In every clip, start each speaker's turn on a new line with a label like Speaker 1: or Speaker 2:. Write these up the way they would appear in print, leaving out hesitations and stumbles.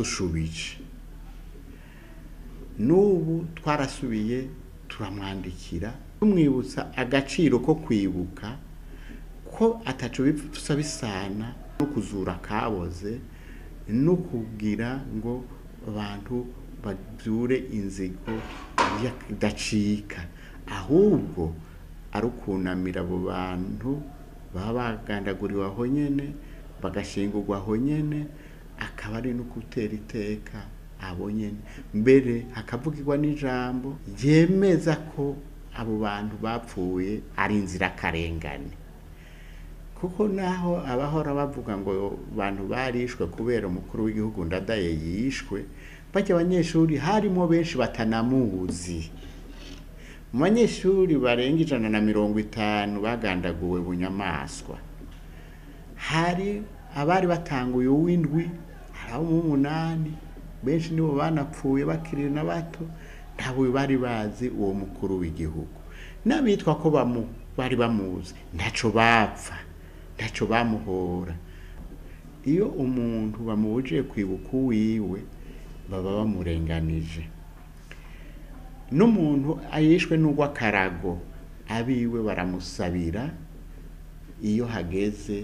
Speaker 1: yadushubije. N'ubu twarasubiye turamwandikira tumwibutsa agaciro ko kwibuka, ko ataco bipfa bisana no kuzura kaboze no kugira ngo abantu bavyure inzigo idacika, ahubwo ari ukunamira abo bantu baba bagandaguriwe aho nyene, bagashingurwa aho nyene, akaba ari no gutera iteka abo nyene. Mbere hakavugirwa n'ijambo ryemeza ko abo bantu bapfuye ari inzirakarengane, kuko naho abahora bavuga ngo bantu barishwe kubera umukuru w'igihugu Ndadaye yishwe, barya abanyeshuri harimo benshi batanamuzi. Mu banyeshuri barenga 150 bagandaguwe bunyamaswa, hari abari batanguye uw'indwi, hari abo mu 8, benshi nibo banapfuye bakiri na bato, ntabwo bari bazi uwo mukuru w'igihugu. N'abitwa ko bari bamuzi ntaco bapfa, ntaco bamuhora. Iyo umuntu bamubujije kwibuka uwiwe baba bamurenganije. N'umuntu ayishwe n'urw'akarago abiwe baramusabira iyo hageze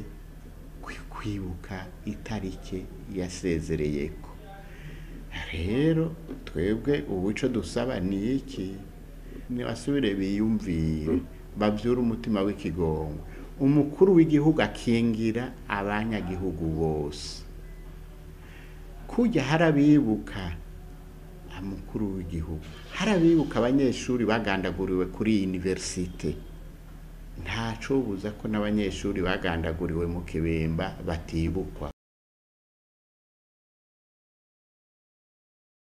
Speaker 1: kwibuka itariki yasezereyeko. Rero twebwe ubu ico dusaba ni iki? Nibasubire biyumvire, bavyure umutima w'ikigongwe. Umukuru w'igihugu akingira abanyagihugu bose. Kurya harabibuka umukuru w'igihugu, harabibuka abanyeshuri bagandaguriwe kuri universite, ntacobuza ko n'abanyeshuri bagandaguriwe mu Kibimba batibukwa.